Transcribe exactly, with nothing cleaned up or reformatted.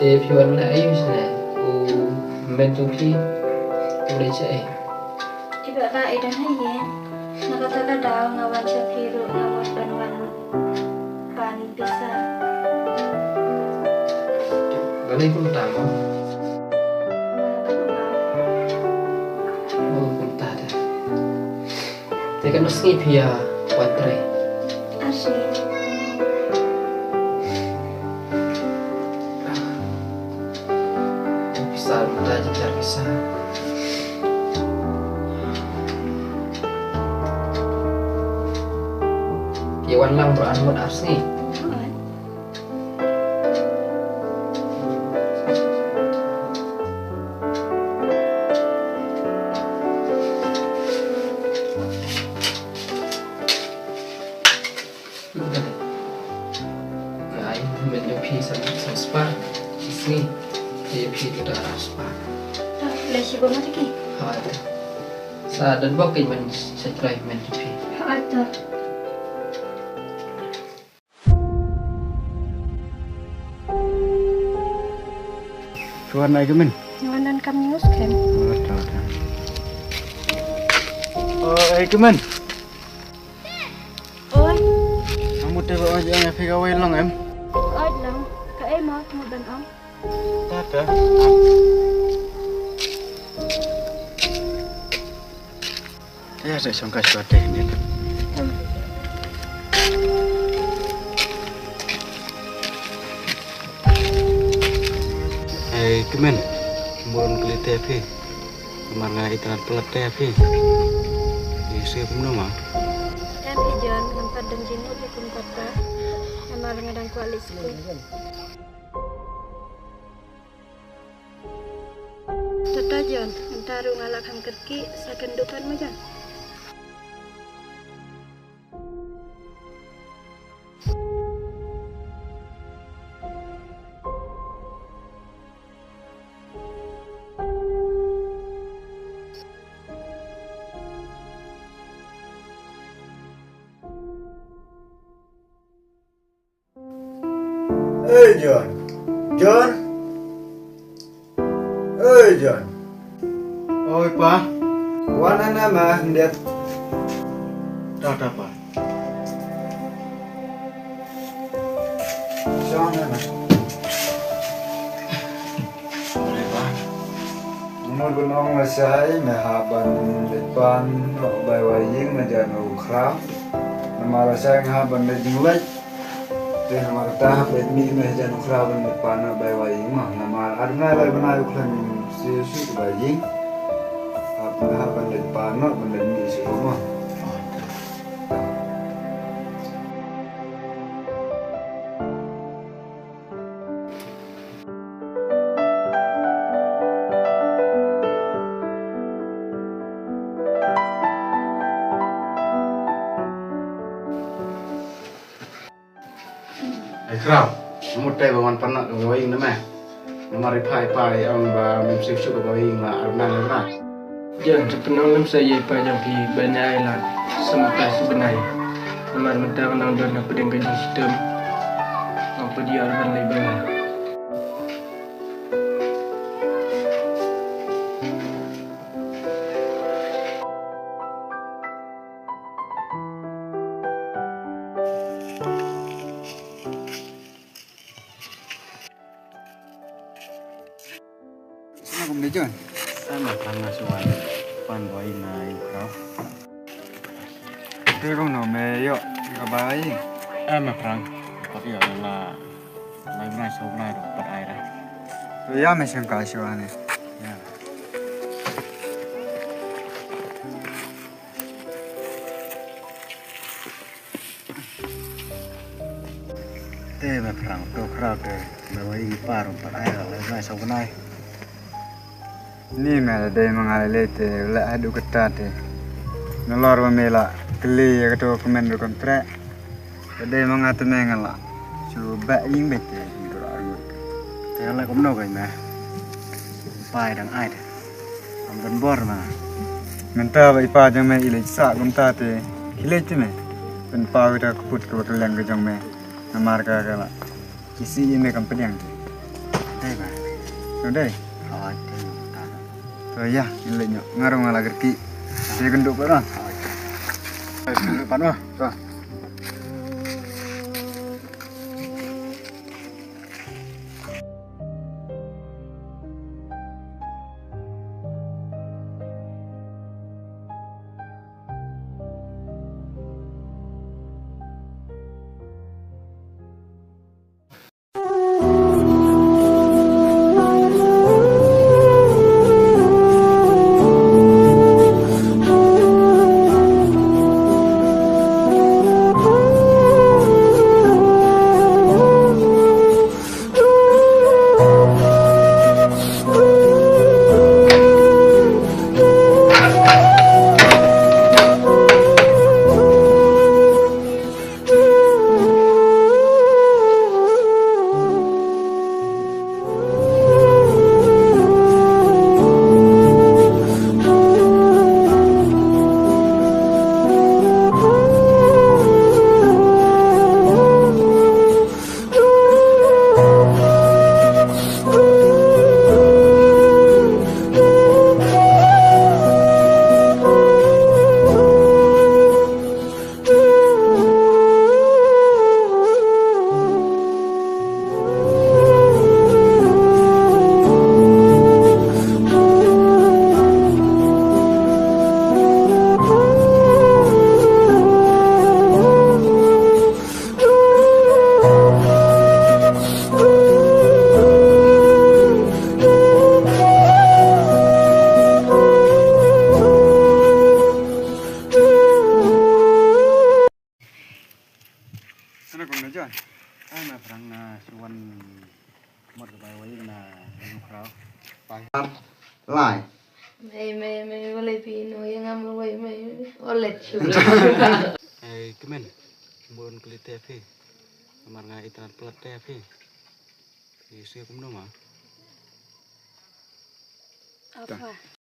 Te phi wan leh aïu shane? U hynmen jong phi u dei shaei? I Bah, Bah, i don ha ïing. Na kata ka daw nga wan sha phi ruh nga mut ban wan pan pisa. Balei kumta mo? Oh, kumta de. Te katno sngi phi ïa wan trei? Ar sngi. Pisa mynta jynjar pisa. Phi ïa wan lang baroh arngut ar sngi. Nga ai mynta ïa phi san, san spah shi sngi. Te ïa phi te da ar spah. Lei shi bok ma te ki. Ha te. Sa don bok ki men sa trai men te phi. Ha te. Tuan ai ki men. Ngan dan kam news kan. Oh, ta, ta. Oh, ai ki men. Oi. Amu te ba oi ong ïa phi kawei long em? Oi long. Kaei mo mut ban ong? Ta ta. Ïa sa shong ka shwa te ni. Ei, ki men. Murun kli te phi. Mar nga itynnad palat te phi. Ïa sngewbha kumno ma? Em hi John, namar dang jingmut ïa kum kata. Namar nga dang kwah leit skul. Tata John, mynta ruh nga la kham kyrkieh, sa kynduh pat mo John. Ei John. John. Ei John. Oi pa. Wan hana ma, hyndet. Ta ta pa. Shong hana. Oi pa. Mut ban ong lashai me hap ban leit pan noh bai wai ïing na jan u khraw. Namar lashai nga hap ban leit jingleit. Te namar kata hap leit mih me jan u khraw ban leit pan noh bai wai ïing mo. Namar ar bnai lai bnai u khlem siew shuh bai ïing. Hap, hap ban leit pan noh ban leit mih shuh mo. Ai khraw, mut te ba wan pan noh ka wai ïing na me. Namar i pa i pa i ong ba mem siew shuh ka wai ïing la ar bnai la bnai. Jan, sa pynong lem sa ïa i pa jong phi ban ai lad sa mynta sa bnai. Namar mynta ka nang don na pdeng ka jingshitom. Ngam pat ïoh ban leit bynta. Sna kumne John. Sa ma khang nga shuwa pan boi na i khraw. Te kong no me ïoh ka bai. Em ma khang. Pat ïoh la. Lai bnai saw bnai ruh pat ai ra. To ïa me sngewbha shuwa ne. Ïa. Te me phrang to khraw te me wai i par par ai la lai saw bnai. Ni me la dei ma nga lei te la haduh katta te. Nalor ba me la kylli ïa kato ka men ruh kam treh. La dei ma nga te me nga la shu beh ïing beit te ïing ruh arngut. Te la kumno kai me. Pai dang ai te. Am don bor ma. Mynta ba i pa jong me i leit sah kumta te. Ki leit te me. Pynpaw ïa ka kput kaba kylleng ka jong me. Namar ka ka la. Ki sih ïa me kam pdiang te. Dei ba. Dei. Hooid, te. To ïa, ngin leit noh. Nga ruh nga la kyrkieh. Te kynduh pat noh. Hooid. Kynduh pat noh. To. Ano kong na jan? Ai ma phrang na suan mot ka bai wai na yung khrau. Pai. Lai. Mei mei mei wale pi no yang am wai mei wale chu. Ai kmen. Bon kli te phi. Mar nga itran plat te phi. Phi sui kum no ma. Apa?